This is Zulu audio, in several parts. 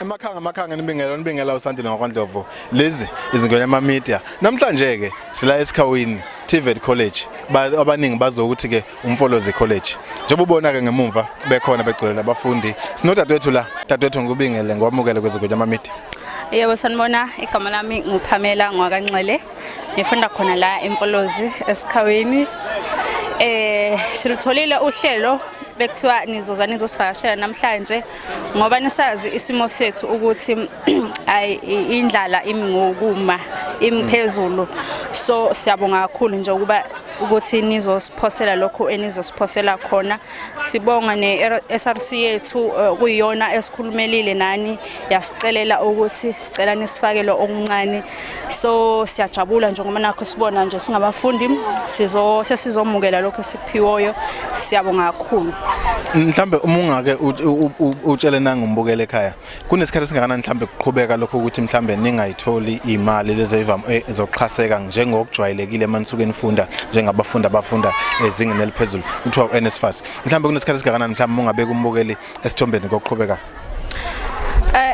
Emakhanga amakhanga nibingela nibingela uSandile ngakwaNdlovu. Lezi izingonyama media. Namhlanje ke sila eSikhawini TVET College. Abaningi bazokuthi ke uMfolozi College. Njengoba ubona ke ngemumva bekhona begcwele labafundi. Sinodadewethu la, dadewethu ngikubingele ngwamukele kwezingonyama media. Yebo sanibona, igama lami nguPamela ngwakaNxele. Ngifunda khona la eMfolozi eSikhaweni. Silutholile uhlelo bekuthiwa nizoza nizosivakashela namhlanje ngoba nisazi isimo sethu ukuthi ayi indlala imi ngokuma imiphezulu, so siyabonga kakhulu nje ukuba ukuthi nizosiphosela lokho enizosiphosela khona. Sibonga ne-SRC yethu kuyiyona esikhulumelile nani yasicelela ukuthi sicela nisifakele okuncane, so siyajabula njengoba nakho sibona nje singabafundi sizo sesizomukela lokho esikuphiwoyo. Siyabonga kakhulu. Mhlambe uma ungake utshele nangumbukele ekhaya, kunesikhathi esingakanani mhlambe kuqhubeka lokho ukuthi mhlambe ningayitholi imali lezi ezoxhaseka njengokujwayelekile emanisuke nifunda njengabafundi abafunda ezingeni eliphezulu kuthiwa uNSFAS? Mhlambe kunesikhathi esingakanani mhlambe ungabeka umbukeli esithombeni kokuqhubeka?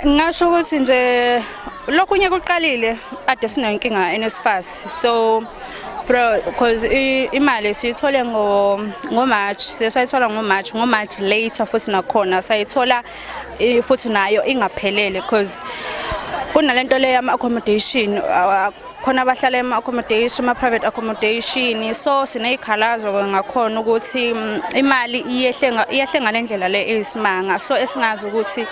Ngingasho ukuthi nje lokunye kuqalile ade sinenkinga NSFAS, so bro, because imali siyithole ngo March, sesayithola ngo March, ngo March later futhi nakhona sayithola futhi nayo ingaphelele because kunalento le yama accommodation, khona abahlala ema accommodation, ama private accommodation, so sinezikhalazo ngakhona ukuthi imali iyehle ngalendlela le eyisimanga, so esingazi ukuthi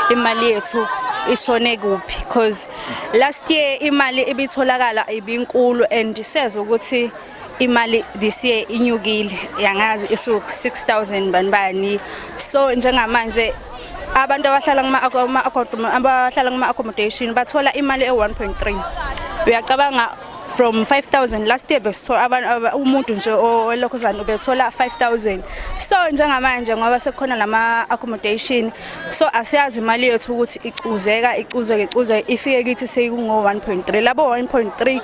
imali yethu ishone kuphi because last year imali ibitholakala ibinkulu and sezwe ukuthi imali this year inyukile, yangazi isu 6000 bani bani. So njengamanje abantu abahlala kuma accommodation bathola imali e1.3. Uyacabanga, from 5000 last year besithola abantu, umuntu nje olokhuzana ubethola 5000, so njengamanje ngoba sekukhona lama accommodation, so asiyazi imali yethu ukuthi icuzeka icuzeke icuzeke ifike kithi sekungo 1.3, labo 1.3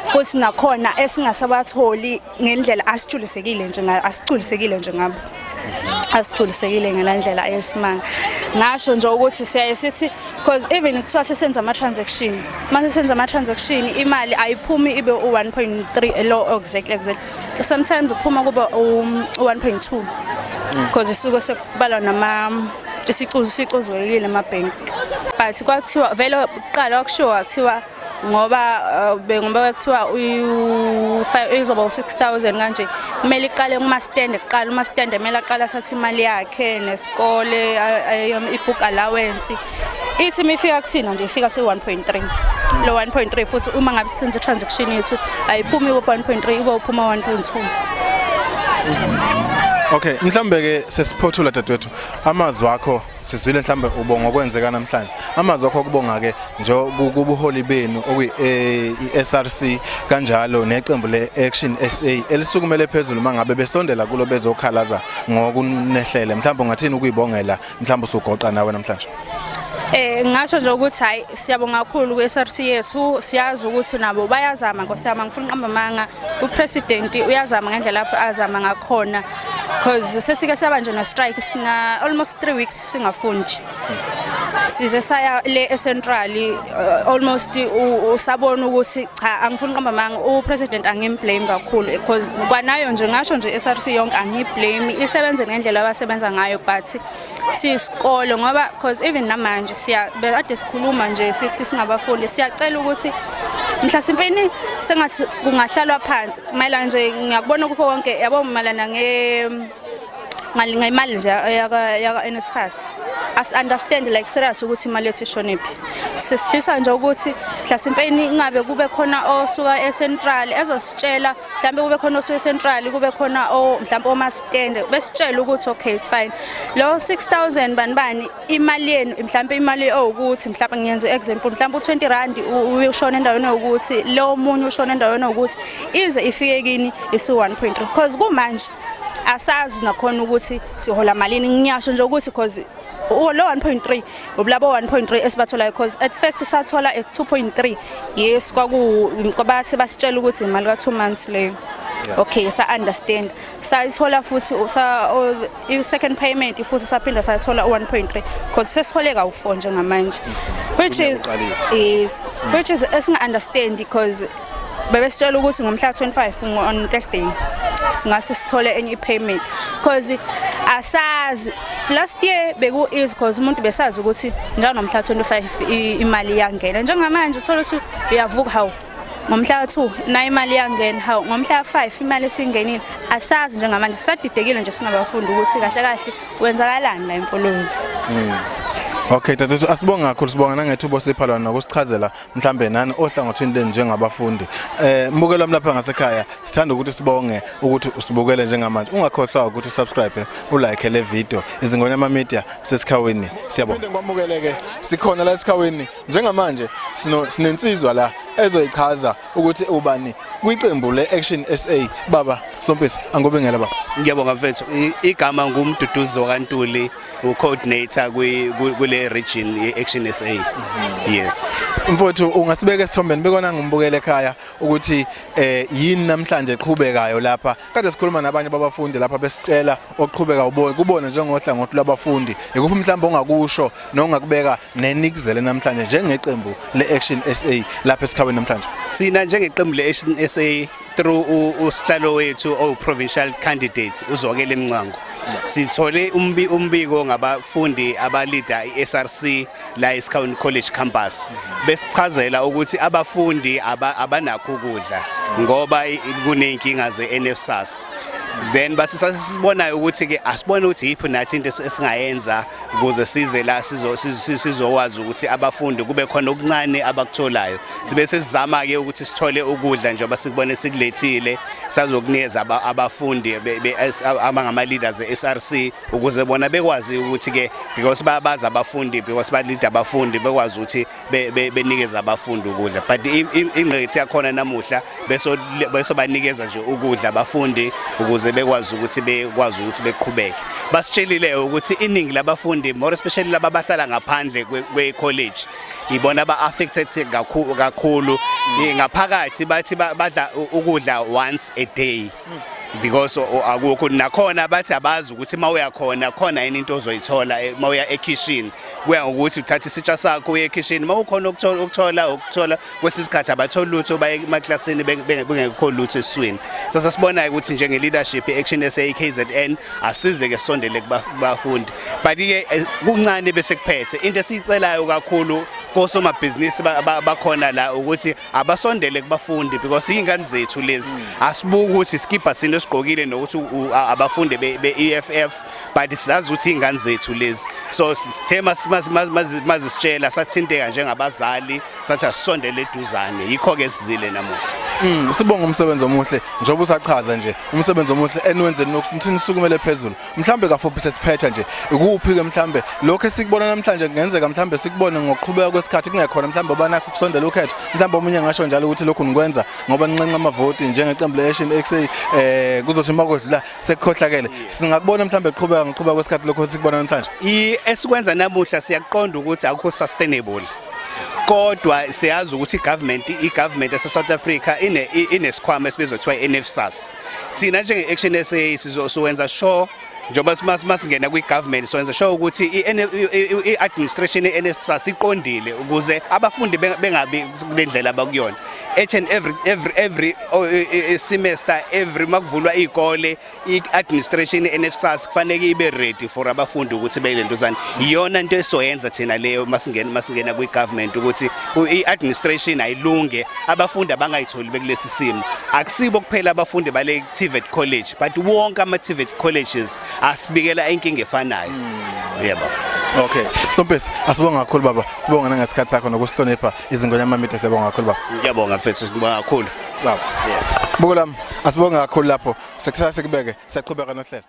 futhi nakhona esingasabatholi ngendlela asithulisekile nje, asithulisekile nje ngabo, asithulisekile ngelandlela esimanga. Ngasho nje ukuthi siyaye sithi because even kuthiwa sesenza ama transaction, mase senza ama transaction imali ayiphumi ibe u1.3 lo exactly, sometimes kuphuma kuba u1.2 because isuke sekubalwa nama isicuzu sicuzwekile ema-bank, but kwakuthiwa vele kuqala kwakushiwo kuthiwa ngoba ngoba kuthiwa izoba u-6000 kanje, kumele iqale kuma-stand kuqala, uma-stand kumele aqale athathe imali yakhe nesikole i-book allowance, ithi uma ifika kuthina nje ifika se-1.3, lo 1.3 futhi uma ngabe sisenza i-transaction yethu ayiphumi ibe 1.3, ibe uphuma 1.2. Okay, mhlambe ke sesiphothula dadewethu, amazwi akho sizwile, mhlambe ubonga okwenzeka namhlanje, amazwi akho kubonga ke nje kubuholi benu okuyi i-SRC kanjalo neqembu le-Action SA elisukumele phezulu mangabe besondela kulo bezokhalaza ngokunehlele, mhlambe ungathini ukuyibongela mhlambe usugoqa nawe namhlanje? Ngasho nje ukuthi hayi, siyabonga kakhulu ku-SRC yethu, siyazi ukuthi nabo bayazama. Nkosi yami, angifuni uqamba amanga, upresident uyazama ngendlela lapho azama ngakhona because sesike saba nje na strike, sina almost 3 weeks singafundi, size saya le e-central almost usabona ukuthi cha, angifuni uqamba amanga, upresident angimblame kakhulu because kwanayo nje ngasho nje SRC yonke angiblame, isebenze ngendlela abasebenza ngayo, but siyisikolo ngoba because even namanje siya bekade sikhuluma nje sithi singabafundi siyacela ukuthi mhlasimpeni sengathi kungahlalwa phansi mayelana nje ngiyakubona kukho konke yabo mayelana nge ngemali nje yaka NSFAS, as understand like serious ukuthi imali yethu ishonephi. Sisifisa nje ukuthi mhlasimpeni ingabe kube khona osuka e-central ezositshela, mhlawumbe kube khona osuka e-central, kube khona o mhlawumbe oma-stand besitshela ukuthi okay, it's fine, lo 6000 bani bani imali yenu, mhlawumbe imali ewukuthi mhlawumbe ngiyenze example, mhlawumbe u20 rand ushona endaweni ewukuthi, lo omunye ushona endaweni ewukuthi, ize ifike kini isu 1.3 because kumanje asazi nakhona ukuthi sihola malini. Ngiyasho nje ukuthi because lo 1.3 ubulabo 1.3 esibatholayo because at first sathola at 2.3, yes, kwaku kwabathi basitshela ukuthi imali ka 2 months leyo. Okay, sa understand, sayithola futhi sa i-second payment futhi saphinda sayithola u-1.3 because sesihole kawu-4 njengamanje, which is Uqalile. is which is esinga-understand because bebesitshela ukuthi ngomhla 25 on Thursday singase sithole enye i-payment, because asazi last year beku easy because umuntu besazi ukuthi njalo ngomhla 25 imali iyangena. Njengamanje uthola ukuthi uyavuka, hawu, ngomhla 2 na imali iyangena, hawu, ngomhla 5 imali esingenile. Asazi njengamanje, sisadidekile nje singabafundi ukuthi kahle kahle kwenzakalani la eMfolozi. Okay dadewethu, asibonga kakhulu, sibonga nangethuba osipha lona nokusichazela mhlambe nani ohlangothini lenu njengabafundi. Mbukelo wami lapha ngasekhaya, sithanda ukuthi sibonge ukuthi usibukele njengamanje. Ungakhohlwa ukuthi usubscribe, ulike le video. Izingonyama Media sesikhawini. Siyabonga. Ngikwamukeleke. Sikhona la esikhawini njengamanje, sino sinensizwa la ezoyichaza ukuthi ubani kwiqembu le-Action SA. Baba Sompisi, angubingela baba. Ngiyabonga mfethu. Igama nguMduduzi wakaNtuli, u-coordinator kule region ye-Action SA. Yes. Mfowethu, ungasibeka esithombeni bekona ngumbukele ekhaya ukuthi yini namhlanje eqhubekayo lapha? Kade sikhuluma nabanye babafundi lapha, besitshela okuqhubeka ubone kubona njengohlangothi lwabafundi. Ikuphi mhlawumbe ongakusho nongakubeka nenikuzele namhlanje njengeqembu le-Action SA lapha esikhawini namhlanje? Thina njengeqembu le-Action SA through usihlalo wethu owu-provincial candidate uZwakele Mncwango, sithole umbiko ngabafundi abalida i-SRC la eSikhawini College campus, besichazela ukuthi abafundi abanakho ukudla ngoba kuney'nkinga ze-NSFAS. Then base sasibonayo ukuthi ke asibone ukuthi yiphi nathi into esingayenza ukuze size la sizokwazi ukuthi abafundi kube khona okuncane abakutholayo. Sibe sesizama ke ukuthi sithole ukudla njengoba sikubone sikulethile, sazokunikeza abafundi abangama leaders e-SRC ukuze bona bekwazi ukuthi ke because bayabazi abafundi, because ba-lead abafundi, bekwazi ukuthi benikeze abafundi ukudla. But ingqikithi yakhona namuhla beso banikeza nje ukudla abafundi ukuze bekwazi ukuthi beqhubeke. Basitshelile ukuthi iningi labafundi, more especially laba abahlala ngaphandle kwe-college, ibona aba-affected kakhulu kakhulu. Ngaphakathi bathi badla ukudla once a day because akukho nakhona. Bathi abazi ukuthi uma uya khona khona yini into ozoyithola, uma uya ekitchen kuya ngokuthi uthatha isitsha sakho uye ekitchen, uma ukhona ukuthola kwesinye isikhathi abatholi lutho, baye emaklasini bengekho lutho esiswini. Sasa sibonayo ukuthi njenge leadership i-Action SA KZN asize ke sondele kubafundi, but ke kuncane bese kuphethe. Into esiyicelayo kakhulu kosomabhizinisi bakhona la ukuthi abasondele kubafundi because iy'ngane zethu lezi. Asibuki ukuthi isikibha sini esigqokile nokuthi abafundi be-EFF, but sizazi ukuthi iy'ngane zethu lezi. So sithe mazisitshela sathinteka njengabazali, sathi asisondele eduzane, yikho-ke sizile namuhla. Sibonga umsebenzi omuhle njengoba usachaza nje umsebenzi omuhle eniwenzeni nokuthi nisukumele phezulu. Mhlambe kafuphi sesiphetha nje, ikuphi ke mhlambe lokho esikubona namhlanje kungenzeka mhlambe sikubone ngokuqhubeka kwesikhathi, kungekhona mhlambe abanakho kusondela ukhetho? Mhlambe omunye ngasho njalo ukuthi lokhu nikwenza ngoba ninxenxa amavoti njengeqembu le-Action SA, kuzothi makodlula sekukhohlakele. Singakubona mhlambe kuqhubeka ngokuqhubeka kwesikhathi lokho esikubona namhlanje? Esikwenza namuhla siyaqonda ukuthi akukho sustainable, kodwa siyazi ukuthi i-government yase-South Africa inesikhwama esibizwa kuthiwa i-NSFAS. Thina njenge-Action SA sizowenza sure njengoba masingena kwi-government soyenza sure ukuthi i-administration ye-NSFAS iqondile ukuze abafundi bengabi kule ndlela abakuyona. Each and every semester, every makuvulwa iy'kole, i-administration ye-NSFAS kufanele ibe ready for abafundi ukuthi beyilentuzana. Iyona into esoyenza thina leyo masingena kwi-government, ukuthi i-administration ayilunge, abafundi abangayitholi bekulesi simo. Akusibo kuphela abafundi bale TVET college, but wonke ama-TVET colleges asibikela inkinga efanayo, yebo. Okay, Sompisi, asibonga kakhulu baba, sibonga nangesikhathi sakho nokusihlonipha. Izingonyama Media, siyabonga kakhulu baba. Ngiyabonga mfethu, ngibonga kakhulu. Baba. Buko lami, asibonga kakhulu lapho. Sekuhlala sikubeke, siyaqhubeka nohlelo.